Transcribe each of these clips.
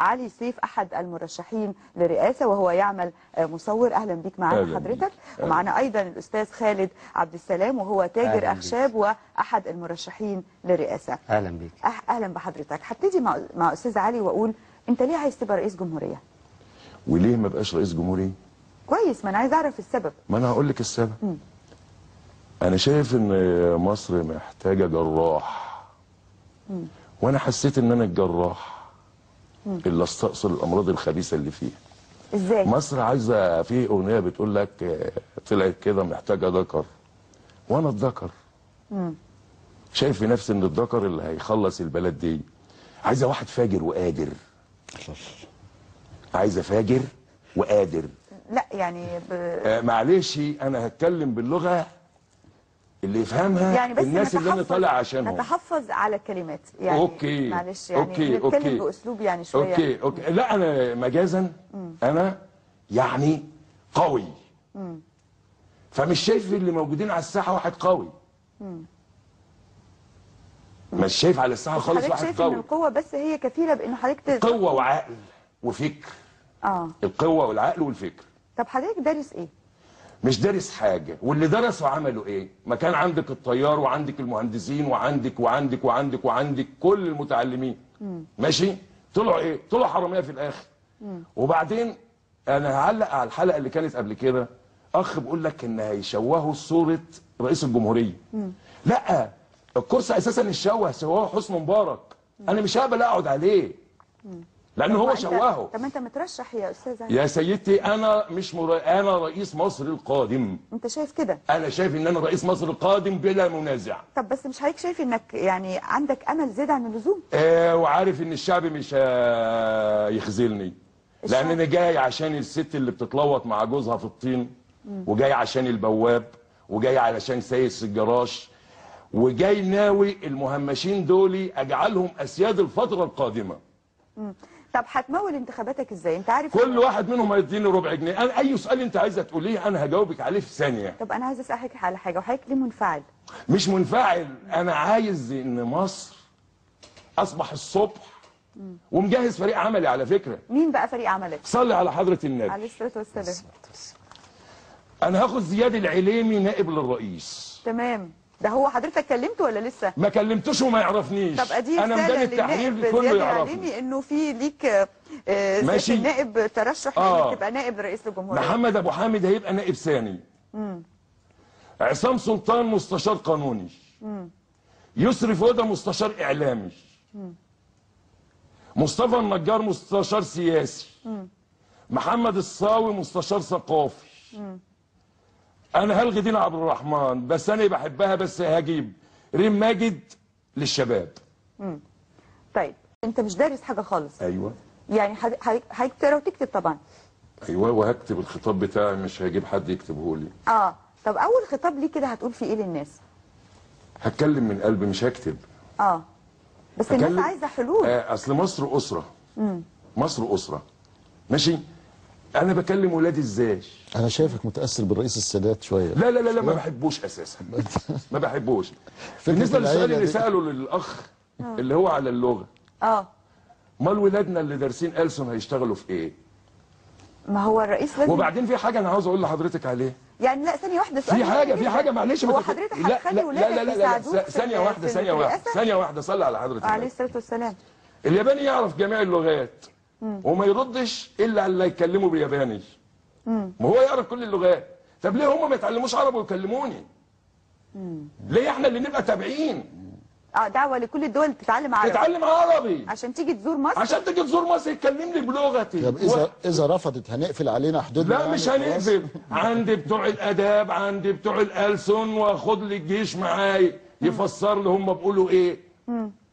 علي سيف أحد المرشحين للرئاسة وهو يعمل مصور. أهلا بيك معانا حضرتك. ومعنا أيضا الأستاذ خالد عبد السلام وهو تاجر أخشاب وأحد المرشحين للرئاسة. أهلا بيك. أهلا بحضرتك. هبتدي مع أستاذ علي وأقول أنت ليه عايز تبقى رئيس جمهورية؟ وليه ما بقاش رئيس جمهورية؟ كويس، ما أنا عايز أعرف السبب. ما أنا هقول لك السبب. أنا شايف إن مصر محتاجة جراح. وأنا حسيت إن أنا الجراح اللي استأصل الأمراض الخبيثة اللي فيها. إزاي؟ مصر عايزة، في أغنية بتقول لك طلعت كده محتاجة ذكر، وأنا الذكر. شايف في نفسي إن الذكر اللي هيخلص البلد دي. عايزة واحد فاجر وقادر. عايزة فاجر وقادر. لا يعني معلش أنا هتكلم باللغة اللي يفهمها يعني، بس الناس اللي انا طالع عشانهم. نتحفظ على الكلمات يعني. okay معلش يعني okay نتكلم باسلوب يعني شوية. okay okay. لا انا مجازا انا يعني قوي. فمش شايف اللي موجودين على الساحة واحد قوي. مش شايف على الساحة خالص واحد شايف قوي. ان القوة بس هي كفيله بان حضرتك قوة وعقل وفكر. القوة والعقل والفكر. طب حضرتك دارس ايه؟ مش دارس حاجة، واللي درسوا عملوا ايه؟ ما كان عندك الطيار وعندك المهندسين وعندك وعندك وعندك وعندك كل المتعلمين. ماشي؟ طلعوا ايه؟ طلعوا حرامية في الآخر. وبعدين أنا هعلق على الحلقة اللي كانت قبل كده، أخ بيقول لك إن هيشوهوا صورة رئيس الجمهورية. لا، الكرسي أساسا اتشوه، سواه حسني مبارك. أنا مش هقبل أقعد عليه. لأن هو شوهه. طب ما أنت مترشح يا أستاذ علي. يا سيدتي أنا مش أنا رئيس مصر القادم. أنت شايف كده؟ أنا شايف إن أنا رئيس مصر القادم بلا منازع. طب بس مش حضرتك شايف إنك يعني عندك أمل زيادة عن اللزوم؟ وعارف إن الشعب مش هيخذلني. لأن أنا جاي عشان الست اللي بتتلوط مع جوزها في الطين، وجاي عشان البواب، وجاي علشان سايس الجراش، وجاي ناوي المهمشين دول أجعلهم أسياد الفترة القادمة. طب هتمول انتخاباتك ازاي؟ انت عارف كل واحد منهم هيديني ربع جنيه. انا اي سؤال انت عايزه تقوليه انا هجاوبك عليه في ثانية. طب انا عايزه اسالك على حاجة، وحضرتك ليه منفعل؟ مش منفعل، انا عايز ان مصر اصبح الصبح ومجهز فريق عملي على فكرة. مين بقى فريق عملك؟ صلي على حضره النبي عليه الصلاة والسلام. انا هاخد زياد العليمي نائب للرئيس. تمام. ده هو حضرتك كلمته ولا لسه؟ ما كلمتوش وما يعرفنيش. طب ادي انا ميدان التحرير كله يعرفني انه في ليك ماشي النائب ترشح انك تبقى نائب رئيس الجمهورية. محمد ابو حامد هيبقى نائب ثاني. عصام سلطان مستشار قانوني. يسري فوده مستشار اعلامي. مصطفى النجار مستشار سياسي. محمد الصاوي مستشار ثقافي. انا هلغي دينا عبد الرحمن بس انا بحبها، بس هجيب ريم ماجد للشباب. طيب انت مش دارس حاجة خالص. ايوه يعني حضرتك تقرا وتكتب طبعا. ايوه وهكتب الخطاب بتاعي، مش هجيب حد يكتبه لي. طب اول خطاب ليه كده هتقول فيه ايه للناس؟ هتكلم من قلبي مش هكتب. بس الناس عايزه حلول. اصل مصر اسره. مصر اسره. ماشي؟ انا بكلم ولادي ازاي؟ انا شايفك متاثر بالرئيس السادات شوية. لا لا لا, لا ما بحبوش اساسا. ما بحبوش. بالنسبة للسؤال اللي ساله للاخ اللي هو على اللغة، امال ولادنا اللي دارسين ألسن هيشتغلوا في ايه؟ ما هو الرئيس لازم. وبعدين في حاجة انا عاوز اقول لحضرتك عليها. يعني لا ثانية واحدة، سؤال في حاجة، في حاجة معلش. هو حضرتك هتخلي ولادك يساعدوك؟ ثانية واحدة ثانية واحدة ثانية واحدة، صلي على حضرتك عليه الصلاة والسلام. الياباني يعرف جميع اللغات وما يردش الا على اللي يكلمه بالياباني. ما هو يعرف كل اللغات. طب ليه هم ما يتعلموش عربي ويكلموني؟ ليه احنا اللي نبقى تابعين؟ دعوه لكل الدول تتعلم عربي. تتعلم عربي عشان تيجي تزور مصر. عشان تيجي تزور مصر يتكلمني بلغتي. طب اذا رفضت هنقفل علينا حدودنا؟ لا يعني مش هنقفل. عندي بتوع الاداب، عندي بتوع الألسن، واخد لي الجيش معايا يفسر لي هم بيقولوا ايه.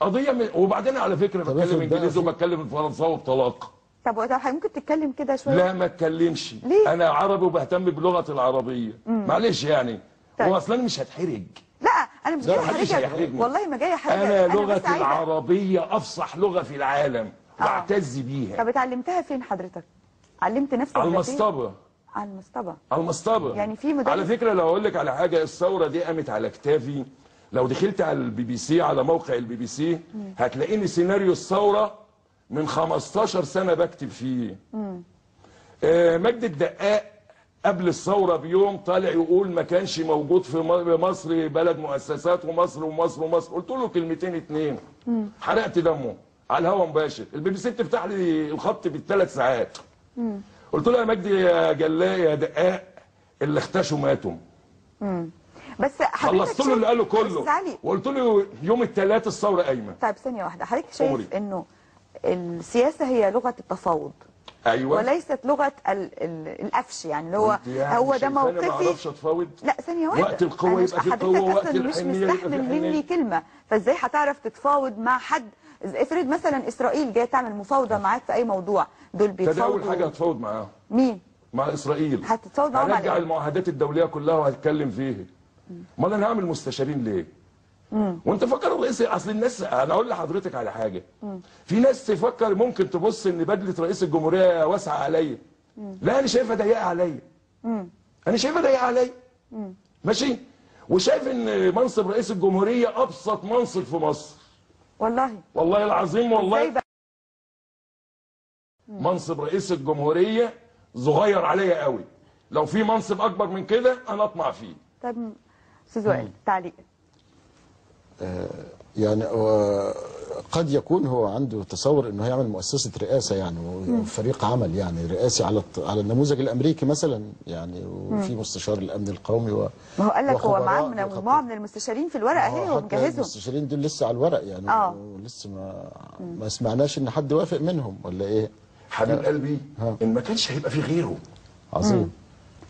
قضية وبعدين على فكرة بتكلم انجليزي وبتكلم الفرنساوي بطلاقه. طب ممكن تتكلم كده شوية؟ لا ما اتكلمش. ليه؟ انا عربي وبهتم بلغتي العربية. معلش يعني. طيب. هو اصلا مش هتحرج. لا انا مش جاية احرجك والله، ما جاية احرجك. انا لغتي العربية افصح لغة في العالم واعتز بيها. طب اتعلمتها فين حضرتك؟ علمت نفسك على المصطبه. على المصطبه. على المصطبه يعني في مدرس. على فكرة لو اقول لك على حاجة، الثورة دي قامت على كتافي. لو دخلت على البي بي سي، على موقع البي بي سي، هتلاقيني سيناريو الثورة من 15 سنة بكتب فيه. مجدي الدقاق قبل الثورة بيوم طالع يقول ما كانش موجود في مصر بلد مؤسسات ومصر ومصر ومصر. قلت له كلمتين اتنين، حرقت دمه على الهوا مباشر. البي بي سي بتفتح لي الخط بالثلاث ساعات. قلت له يا مجدي يا جلاء يا دقاق، اللي اختشوا ماتوا. بس خلصت له اللي قاله كله، وقلت له يوم الثلاث الثورة قايمة. طيب ثانية واحدة، حضرتك شايف انه السياسة هي لغة التفاوض، ايوه، وليست لغة القفش، يعني اللي هو هو ده موقفي. انا ما اعرفش اتفاوض. لا ثانية واحدة، وقت القوة يبقى في قوة، وقت الحنيه مش مستحمل مني كلمة، فازاي هتعرف تتفاوض مع حد؟ افرض مثلا اسرائيل جاية تعمل مفاوضه معاك في اي موضوع، دول بيتفاوضوا. ده اول حاجة هتفاوض معاهم مين؟ مع اسرائيل. هتتفاوض معاهم على هرجع المعاهدات الدولية كلها وهتكلم فيها. امال انا هعمل مستشارين ليه؟ وانت فكر الرئيس، اصل الناس، انا اقول لحضرتك على حاجة، في ناس تفكر ممكن تبص ان بدله رئيس الجمهورية واسعة عليا. لا انا شايفها ضيقه عليا. انا شايفها ضيقه عليا. ماشي؟ وشايف ان منصب رئيس الجمهورية ابسط منصب في مصر. والله والله العظيم، والله منصب رئيس الجمهورية صغير عليا قوي. لو في منصب اكبر من كده انا اطمع فيه. طب استاذ وائل، تعليق. يعني قد يكون هو عنده تصور انه هيعمل مؤسسة رئاسة يعني، وفريق عمل يعني رئاسي على النموذج الامريكي مثلا يعني، وفي مستشار الامن القومي ما هو قال لك هو معاه مجموعة من المستشارين في الورقة اهي ومجهزهم. المستشارين دول لسه على الورق يعني، ولسه ما سمعناش ان حد وافق منهم ولا ايه؟ حبيب قلبي، ان ما كانش هيبقى في غيره. عظيم.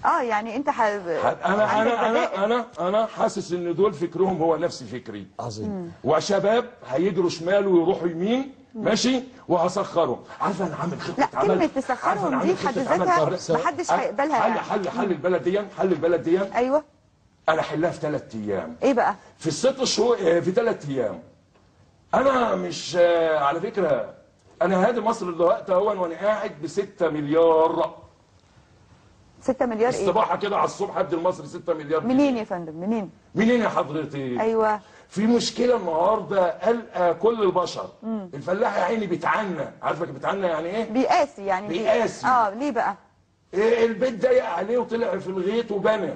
يعني انت انا انا انا انا انا حاسس ان دول فكرهم هو نفس فكري. عظيم. وشباب هيجروا شمال ويروحوا يمين، ماشي، وهسخرهم. عارفه انا عامل خطه عمل. لا كلمة تسخرهم دي في حد ذاتها محدش هيقبلها. حل حل حل البلد دي، حل البلد دي. ايوه، انا احلها في 3 ايام. ايه بقى؟ في الست شهور، في 3 ايام. انا مش على فكرة انا هادي مصر دلوقتي اهو وانا قاعد ب 6 مليار. 6 مليار ايه؟ الصباحه كده على الصبح ادي المصري 6 مليار. منين يا فندم؟ منين؟ منين يا حضرتك؟ ايوه، في مشكلة النهارده قلقه كل البشر. الفلاح يا عيني بيتعنى، عارفه بيتعنى يعني ايه؟ بيقاسي يعني، بيقاسي. ليه بقى؟ إيه، البيت ضيق عليه وطلع في الغيط وبنى.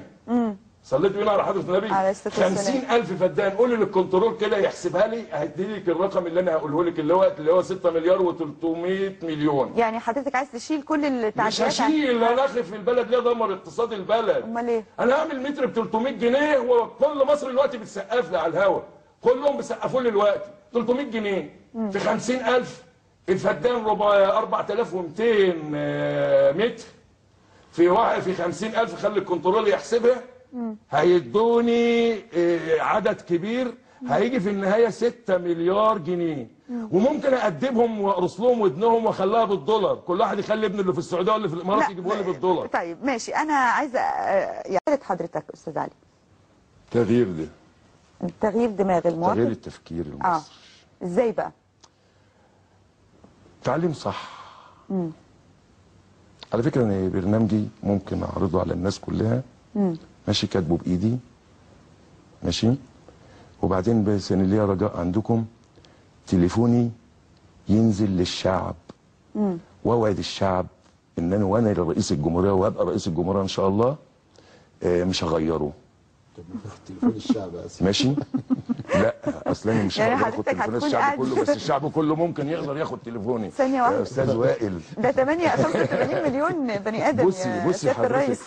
صليت بينا على حضرة النبي. 50,000 فدان. قولي للكنترول كده يحسبها لي، هيدي لك الرقم اللي انا هقوله لك اللي هو 6 مليار و300 مليون. يعني حضرتك عايز تشيل كل التعديلات؟ مش هشيل، انا اخي في البلد ليه دمر اقتصاد البلد. امال ايه؟ انا هعمل متر ب 300 جنيه وكل مصر دلوقتي بتسقف لي على الهوا، كلهم بيسقفوا لي دلوقتي 300 جنيه في 50,000 الفدان، 4200 متر في واحد في 50,000. خلي الكنترول يحسبها. هيدوني عدد كبير، هيجي في النهاية 6 مليار جنيه. وممكن اقدمهم وارص لهم ودنهم واخليها بالدولار، كل واحد يخلي ابنه اللي في السعودية واللي في الامارات يجيبوا لي بالدولار. طيب ماشي، انا عايزه يعني حضرتك استاذ علي، تغيير ده، تغيير دماغ المواطن، تغيير التفكير المصري. ازاي بقى؟ تعليم صح. على فكرة انا برنامجي ممكن اعرضه على الناس كلها. ماشي، كاتبه بايدي. ماشي، وبعدين بس انا ليا رجاء عندكم، تليفوني ينزل للشعب. واوعد الشعب ان انا وانا رئيس الجمهورية وهبقى رئيس الجمهورية ان شاء الله، مش هغيره. تليفون الشعب ماشي؟ لا اصل انا مش يعني هقدر اخد تليفون الشعب كله، بس الشعب كله ممكن يقدر ياخد تليفوني. ثانية واحدة يا استاذ وائل، ده 85 مليون بني ادم. بصي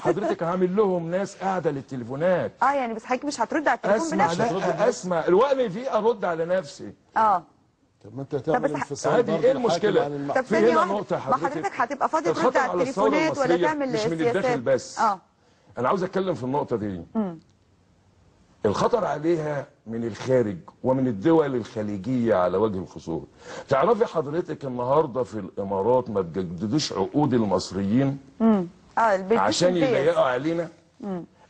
حضرتك هعمل لهم ناس قاعدة للتليفونات. يعني بس حضرتك مش هترد على التليفون بنفسك؟ لا اسمع، الوقت فيه ارد على نفسي. طب ما انت هتعمل انفصال برضه. ايه المشكلة؟ طب ثانية واحدة، ما حضرتك هتبقى فاضي ترد على التليفونات ولا تعمل مش من الداخل بس. انا عاوز اتكلم في النقطة دي. الخطر عليها من الخارج ومن الدول الخليجية على وجه الخصوص. تعرفي حضرتك النهاردة في الإمارات ما بجددوش عقود المصريين عشان يضيقوا علينا.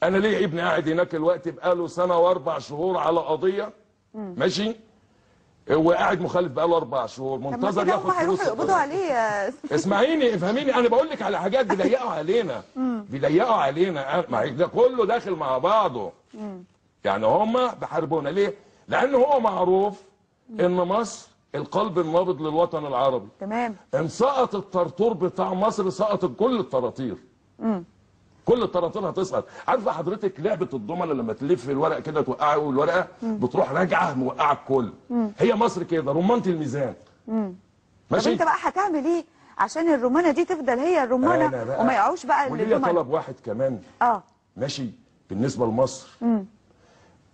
أنا ليه ابني قاعد هناك الوقت بقاله سنة و4 شهور على قضية، ماشي، وقاعد مخالف بقاله 4 شهور منتظر ياخد فلوس. هيروحوا يقبضوا عليه. اسمعيني افهميني، انا بقول لك على حاجات بيضيقوا علينا، بيضيقوا علينا، ما ده كله داخل مع بعضه. يعني هم بيحاربونا ليه؟ لأن هو معروف إن مصر القلب النابض للوطن العربي. تمام. ان سقط الطرطور بتاع مصر سقطت كل الطراطير. كل الطراطير هتسقط. عارفه حضرتك لعبه الضمنه لما تلف الورق كده توقعه والورقة بتروح راجعه موقعه الكل. هي مصر كده رمانه الميزان. ماشي. طب انت بقى هتعمل ايه عشان الرمانه دي تفضل هي الرمانه وما يقعوش بقى؟ وليا طلب واحد كمان. ماشي. بالنسبة لمصر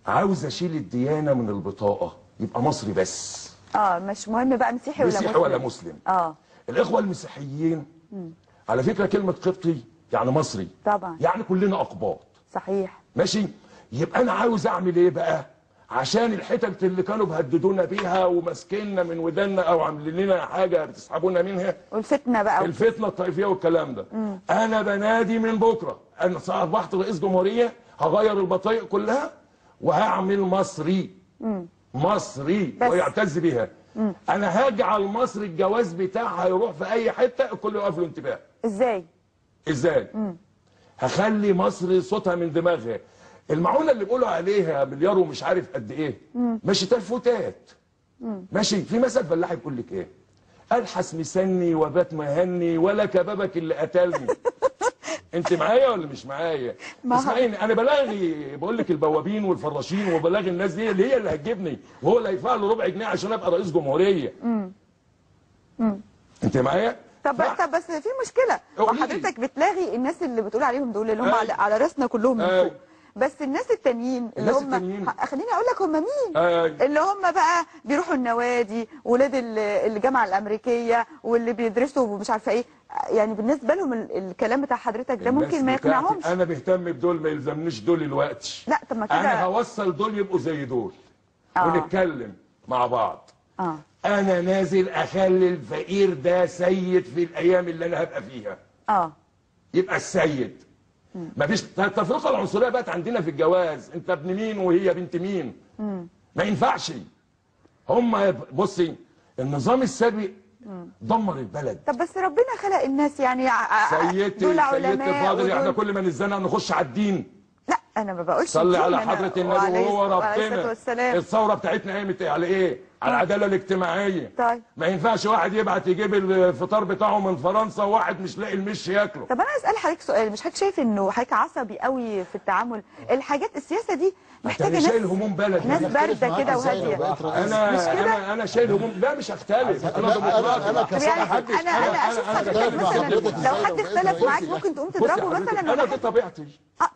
عاوز اشيل الديانة من البطاقة، يبقى مصري بس. مش مهم بقى مسيحي ولا مسلم. مسيحي ولا مسلم. الاخوة المسيحيين على فكرة كلمة قبطي يعني مصري طبعا، يعني كلنا اقباط. صحيح. ماشي. يبقى انا عاوز اعمل ايه بقى عشان الحتت اللي كانوا بيهددونا بيها وماسكيننا من ودنا او عاملين لنا حاجة بتسحبونا منها، والفتنة بقى، الفتنة الطائفية والكلام ده. انا بنادي من بكره، انا اصبحت رئيس جمهورية، هغير البطايق كلها وهعمل مصري. مصري ويعتز بيها. انا هجعل مصر الجواز بتاعها يروح في اي حتة الكل يقف له انتباه. ازاي؟ ازاي؟ هخلي مصر صوتها من دماغها. المعونة اللي بيقولوا عليها مليار ومش عارف قد ايه، ماشي، تلفتات. ماشي. في مثل فلاحي بيقول لك ايه؟ الحس مسني وبات مهني ولا كبابك اللي قتلني. انت معايا ولا مش معايا؟ اسمعيني، انا بلاغي، بقول لك البوابين والفراشين، وبلاغي الناس دي اللي هي اللي هتجيبني، وهو اللي هيدفع له ربع جنيه عشان ابقى رئيس جمهورية. انت معايا؟ طب بس في مشكلة، وحضرتك بتلاغي الناس اللي بتقول عليهم دول اللي هم على راسنا كلهم من فوق، بس الناس التانيين اللي هم، خليني اقول لك هم مين؟ اللي هم بقى بيروحوا النوادي، ولاد الجامعة الامريكية، واللي بيدرسوا ومش عارفه ايه، يعني بالنسبة لهم الكلام بتاع حضرتك ده ممكن ما يقنعهمش. انا بهتم بدول، ما يلزمنيش دول الوقت. لا طب ما كده انا هوصل دول يبقوا زي دول. ونتكلم مع بعض. انا نازل اخلي الفقير ده سيد في الايام اللي انا هبقى فيها. يبقى السيد. مفيش التفرقة العنصرية بقت عندنا في الجواز، انت ابن مين وهي بنت مين. ما ينفعش. هم بصي النظام السابق دمر البلد. طب بس ربنا خلق الناس يعني سيدتي فاضل، احنا كل ما نتزنق نخش على الدين. لا انا ما بقولش، صلي على حضره النبي وهو ربنا. الثورة بتاعتنا قامت على ايه؟ على العدالة الاجتماعية. طيب ما ينفعش واحد يبعت يجيب الفطار بتاعه من فرنسا وواحد مش لاقي المش ياكله. طب انا اسال حضرتك سؤال، مش حضرتك شايف انه حضرتك عصبي قوي في التعامل؟ الحاجات السياسة دي محتاجه ناس شايل هموم بلد، ناس باردة كده وهاديه. انا انا شايل هموم. لا مش هختلف، انا ديمقراطي. انا اشوف حضرتك مثلا لو حد اختلف معاك ممكن تقوم تضربه مثلا. انا دي طبيعتي.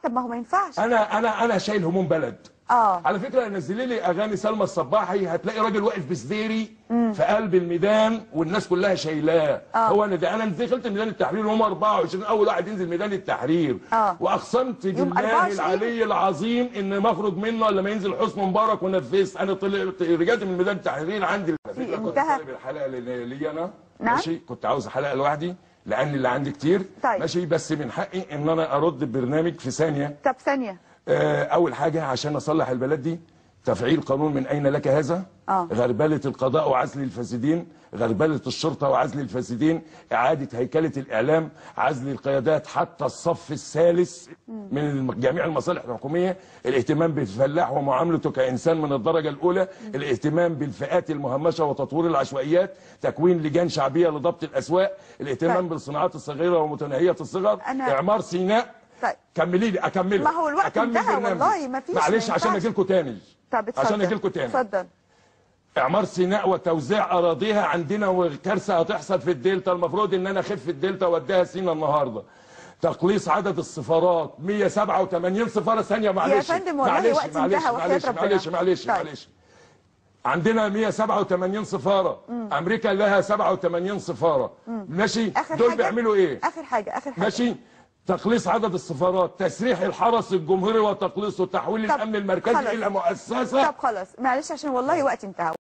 طب ما هو ما ينفعش. انا شايل هموم بلد. على فكرة نزلي لي اغاني سلمى الصباحي، هتلاقي راجل واقف بسديري في قلب الميدان والناس كلها شايلاه. هو انا ده انا دخلت ميدان التحرير يوم 24، اول واحد ينزل ميدان التحرير. واقسمت بالله العلي العظيم ان ما اخرج منه الا لما ينزل حسني مبارك ونفذت. انا طلعت رجعت من ميدان التحرير عندي كنت طالب الحلقة لي انا. نعم؟ ماشي، كنت عاوز حلقة لوحدي لان اللي عندي كتير. طيب. ماشي، بس من حقي ان انا ارد البرنامج في ثانية. طب ثانية. اول حاجة عشان اصلح البلد دي، تفعيل قانون من اين لك هذا، غربله القضاء وعزل الفاسدين، غربله الشرطة وعزل الفاسدين، اعاده هيكله الاعلام، عزل القيادات حتى الصف الثالث من جميع المصالح الحكومية، الاهتمام بالفلاح ومعاملته كانسان من الدرجة الاولى، الاهتمام بالفئات المهمشه وتطوير العشوائيات، تكوين لجان شعبية لضبط الاسواق، الاهتمام بالصناعات الصغيرة ومتناهيه الصغر، اعمار سيناء. طيب كملي لي، اكمل. ما هو الوقت انتهى والله، ما فيش، معلش عشان اجي لكم تاني. طب اتفضل، عشان اجي لكم تاني. اتفضل. اعمار سيناء وتوزيع اراضيها عندنا، وكارثة هتحصل في الدلتا، المفروض ان انا اخف الدلتا واديها سينا النهارده. تقليص عدد السفارات، 187 سفارة. ثانية معلش يا فندم والله الوقت انتهى وحياه ربنا. معلش معلش معلش. عندنا 187 سفارة، امريكا لها 87 سفارة. ماشي، دول بيعملوا ايه؟ اخر حاجة، اخر حاجة. ماشي، تقليص عدد السفارات، تسريح الحرس الجمهوري وتقليصه، تحويل الامن المركزي الى مؤسسة. طب خلاص معلش عشان والله وقت انتهى.